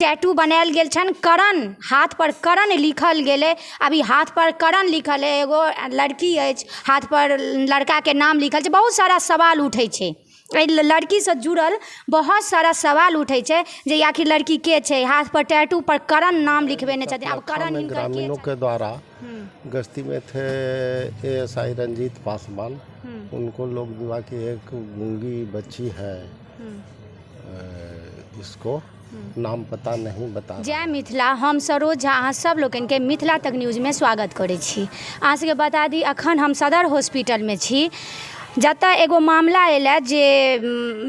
Tattoo बनायल गेल छनि करण हाथ पर करण लिखल गेलै। अभी हाथ पर करण लिखल है, एगो लड़की अछि, हाथ पर लड़काके नाम लिखल छै। बहुत सारा सवाल उठै छै एहि लड़कीसँ जुड़ल, बहुत सारा सवाल उठै छै जे आखिर लड़की के छै। हाथ पर टैटू पर करण नाम लिखबेने छथिन, आब करण में हिनकर के ग्रामीणों छनि? के द्वारा गश्ती में थे एएसआई रंजीत पासवान, उनको लोग दुआ कि एक गूंगी बच्ची है, इसको नाम पता नहीं बता रहा। जय मिथिला, हम सरोज झा अहाँ सब लोकनिके मिथिला तक न्यूजमे स्वागत करै छी। अहाँ सबके बता दी, अखन हम सदर हॉस्पिटलमे छी, जतऽ एगो मामला एलै जे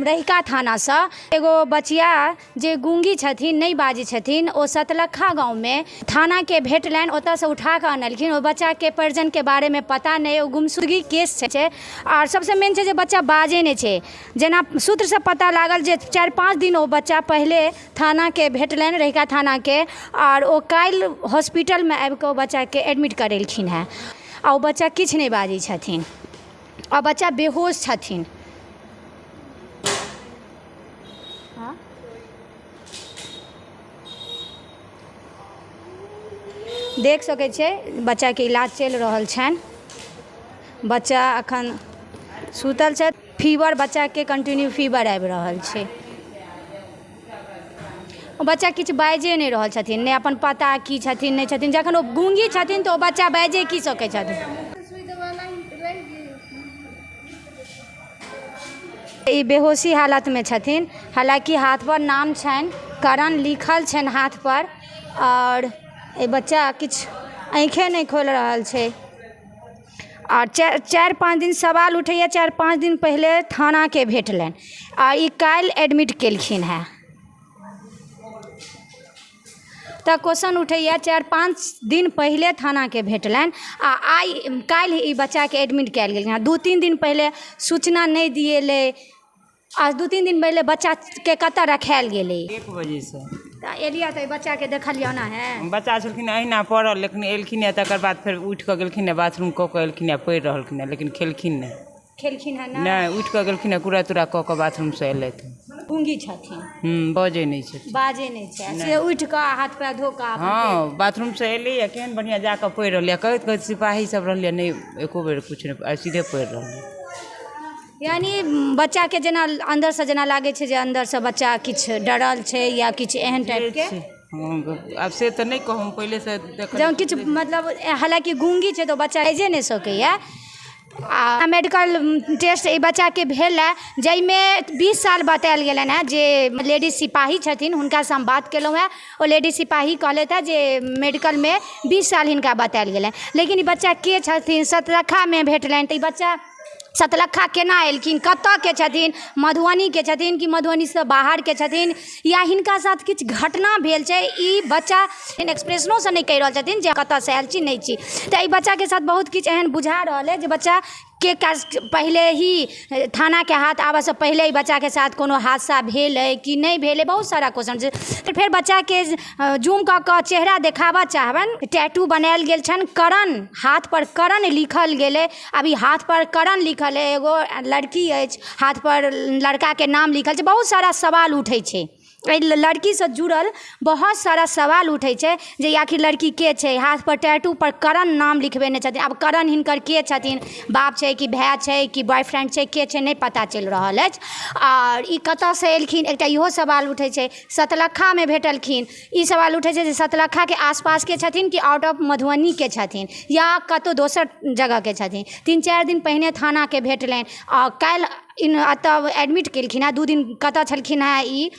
रहिका थानासँ एगो बचिया जे गूंगी छथिन, नहि बाजै छथिन, ओ सतलखा गाँवमे थानाके भेटलनि, ओतऽसँ उठा कऽ अनलखिन। ओहि बच्चाके परिजनके बारेमे पता नहि, ओ गुमशुदगी केस छै। आओर सबसँ मेन छै जे बच्चा बाजै नहि छै। जेना सूत्रसँ पता लागल जे 4-5 दिन ओ बच्चा पहिले थानाके भेटलनि, रहिका थानाके, आओर ओ काल्हि हॉस्पिटलमे आबिकऽ ओ बच्चाके एडमिट करेलखिन हेँ। आ ओ बच्चा किछु नहि बाजै छथिन आ बच्चा बेहोश छथिन। देख सकै छियै, बच्चाके इलाज चलि रहल छनि। बच्चा अखन सुतल छथि। फीवर, बच्चाके कंटिन्यू फीवर आबि रहल छै। ओ बच्चा किछु बाजिए नहि रहल छथिन, नहि अपन पता की छथिन, नहि छथिन। जखन ओ गूँगी छथिन तऽ ओ बच्चा बाजिए की सकै छथिन? ई बेहोशी हालतमे छथिन, हालाँकि हाथ पर नाम छनि, करण लिखल छनि हाथ पर, आओर ई बच्चा किछु आँखिए नहि खोलि रहल छै। आओर 4-5 दिन सवाल उठैए, 4-5 दिन पहिले थानाके भेटलनि आ ई काल्हि एडमिट केलखिन हेँ, तऽ क्वेश्चन उठैए, 4-5 दिन पहिले थानाके भेटलनि आ आइ काल्हि ई बच्चाके एडमिट कयल गेलखिन हँ। 2-3 दिन पहिले सूचना नहि दिएलै आ 2-3 दिन पहिले बच्चाके कतऽ रखायल गेलै? 1 बजेसँ तऽ एलियै तऽ बच्चाके देखलियै ओना है? बच्चा छलखिन अहिना पड़ल, लेकिन एलखिन हँ तकर बाद फेर उठि कऽ गेलखिन हँ, बाथरूम कऽ कऽ एलखिन हँ, पड़ि रहलखिन हँ, लेकिन खेलखिन नहि। खेलखिन हँ नहि? नहि, उठि कऽ गेलखिन हँ, कुरा तुरा कऽ कऽ बाथरूमसँ एलथि। गूँगी छथिन? हूँ, बजै नहि छथिन। बाजै नहि छै, से उठि कऽ हाथ पैर धो कऽ? हँ, बाथरूमसँ एलैए, केहन बढ़िआँ जा कऽ पड़ि रहलै। कहैत कहैत सिपाही सब रहलै, नहि एको बेर किछु नहि, सीधे पड़ि रहलै। यानी बच्चाके जेना अन्दरसँ जेना लागै छै जे अन्दरसँ बच्चा किछु डरल छै या किछु एहन टाइपके? आब से तऽ नहि कहू, पहिलेसँ देख जहन किछु मतलब, हालाँकि गूँगी छै तऽ बच्चा बाजिए नहि सकैए। आ मेडिकल टेस्ट एहि बच्चाके भेल हँ, जाहिमे 20 साल बतायल गेलनि हेँ। जे लेडीज सिपाही छथिन, हुनकासँ हम बात केलहुँ हेँ। ओ लेडीज सिपाही कहलथि हेँ जे मेडिकलमे 20 साल हिनका बतायल गेलनि, लेकिन ई बच्चा के छथिन? सतलखामे भेटलनि, तऽ ई बच्चा सतलखा केना एलखिन? कतऽके छथिन? मधुबनीके छथिन कि मधुबनीसँ बाहरके छथिन, या हिनका साथ किछु घटना भेल छै? ई बच्चा एक्सप्रेशनोसँ नहि कहि रहल छथिन जे कतऽसँ आयल छी, नहि छी। तऽ एहि बच्चाके साथ बहुत किछु एहन बुझा रहल अइ जे बच्चाके काज पहिले ही थानाके हाथ आबऽसँ पहिले ई बच्चाके साथ कोनो हादसा भेल अइ कि नहि भेल अइ? बहुत सारा क्वेश्चन छै। तऽ फेर बच्चाके जूम कऽ कऽ चेहरा देखाबऽ चाहबनि। टैटू बनायल गेल छनि करण, हाथ पर करण लिखल गेलै। अभी हाथ पर करण लिखल है, एगो लड़की अछि, हाथ पर लड़काके नाम लिखल छै। बहुत सारा सवाल उठै छै एहि लड़कीसँ जुड़ल, बहुत सारा सवाल उठै छै जे आखिर लड़की के छै। हाथ पर टैटू पर करण नाम लिखबेने छथिन, आब करण हिनकर के छथिन? बाप छै कि भाय छै कि बॉयफ्रेंड छै, के छै, नहि पता चलि रहल अछि। आओर ई कतऽसँ एलखिन, एकटा इहो सवाल उठै छै। सतलखामे भेटलखिन, ई सवाल उठै छै जे सतलखाके आसपासके छथिन कि आउट ऑफ मधुबनीके छथिन या कतहु दोसर जगहके छथिन? 3-4 दिन पहिने थानाके भेटलनि आ काल्हि इन एतऽ एडमिट केलखिन हेँ। 2 दिन कतऽ छलखिन हेँ, ई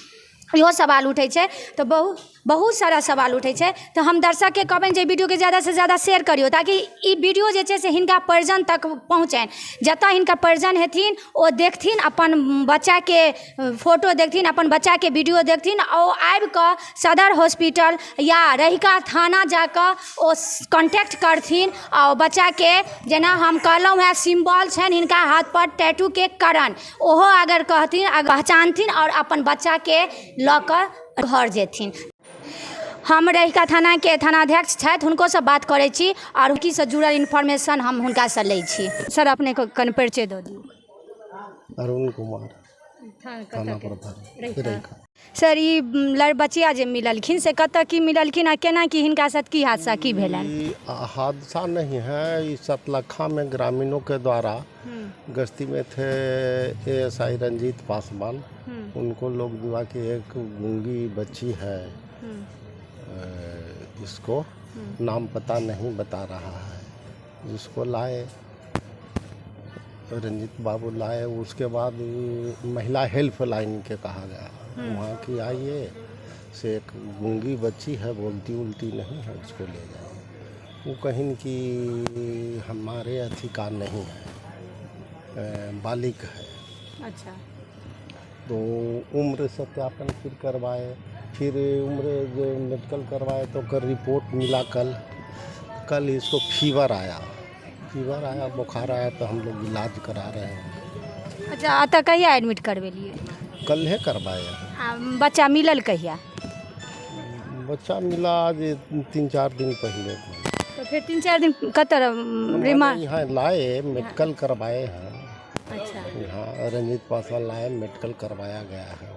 इहो सवाल उठै छै। तऽ बहुत बहुत सारा सवाल उठै छै। तऽ हम दर्शकके कहबनि जे वीडियोके ज्यादासँ ज्यादा शेयर करियौ, ताकि ई वीडियो जे छै से हिनका परिजन तक पहुँचनि। जतऽ हिनकर परिजन हेथिन, ओ देखथिन, अपन बच्चाके फोटो देखथिन, अपन बच्चाके वीडियो देखथिन, आ ओ आबि कऽ सदर हॉस्पिटल या रहिका थाना जाकऽ ओ कॉन्टैक्ट करथिन। आ ओ बच्चाके, जेना हम कहलहुँ हेँ, सिम्बल छनि हिनका हाथ पर टैटूके करण, ओहो अगर कहथिन, पहचानथिन आओर अपन बच्चाके लऽ कऽ घर जेथिन। हम रहिका थानाके थानाध्यक्ष छथि, हुनकोसँ बात करै छी आओर कीसँ जुड़ल इन्फॉर्मेशन हम हुनकासँ लै छी। सर, अपनेके कनि परिचय दऽ दियौ। अरुण कुमार। थाना प्रभारी रैका। सर, ई बचिया जे मिललखिन से कतऽ की मिललखिन आ केना की हिनका साथ की हादसा की भेलनि? ई हादसा नहीं है, इस सतलखा में ग्रामीणों के द्वारा गश्ती में थे एएसआई रंजीत पासवान, उनको लोग विवाह की एक गूंगी बच्ची है, इसको नाम पता नहीं बता रहा है, जिसको लाए रंजीत बाबू लाए। उसके बाद महिला हेल्प लाइन के कहा गया, वहाँ की आइए से एक गूंगी बच्ची है, बोलती उलती नहीं है, उसको ले जाइए। वो कहीं कि हमारे अथी का नहीं है, बालिक है। अच्छा। तो उम्र सत्यापन फिर करवाए, फिर उम्र जो मेडिकल करवाए तो कर रिपोर्ट मिला। कल कल इसको फीवर आया, फीवर आया, बुखार आया, तो हम लोग इलाज करा रहे हैं। अच्छा, एतऽ कहिया एडमिट करबेलियै? कल ही करवाए हैं। आ बच्चा मिलल कहिया? बच्चा मिला आज 3-4 दिन पहले। तऽ फेर 3-4 दिन कतऽ रिमांड? यहाँ लाए, मेडिकल करवाए हैं। अच्छा। यहाँ रंजीत पासवान लाए, मेडिकल करवाया गया है,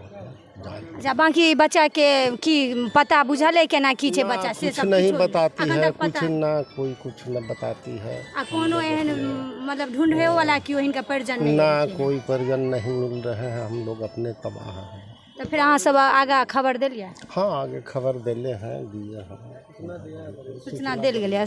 जांच। अच्छा, बाकी बच्चाके की पता बुझल है केना की छै बच्चा से कुछ सब नहीं किछो? बताती अखन है। तक कुछ पता ना, कोई कुछ न बताती है। आ कोनो एहन मतलब ढूंढे वाला केओ हिनका परिजन नहि ना एलखिन? कोई परिजन नहीं मिल रहे हैं, हम लोग अपने तबाह हैं। तऽ फेर अहाँ सब आगाँ खबर देलियै? हाँ, आगे खबर देले हैं, दिए हैं। सूचना देल गेलै।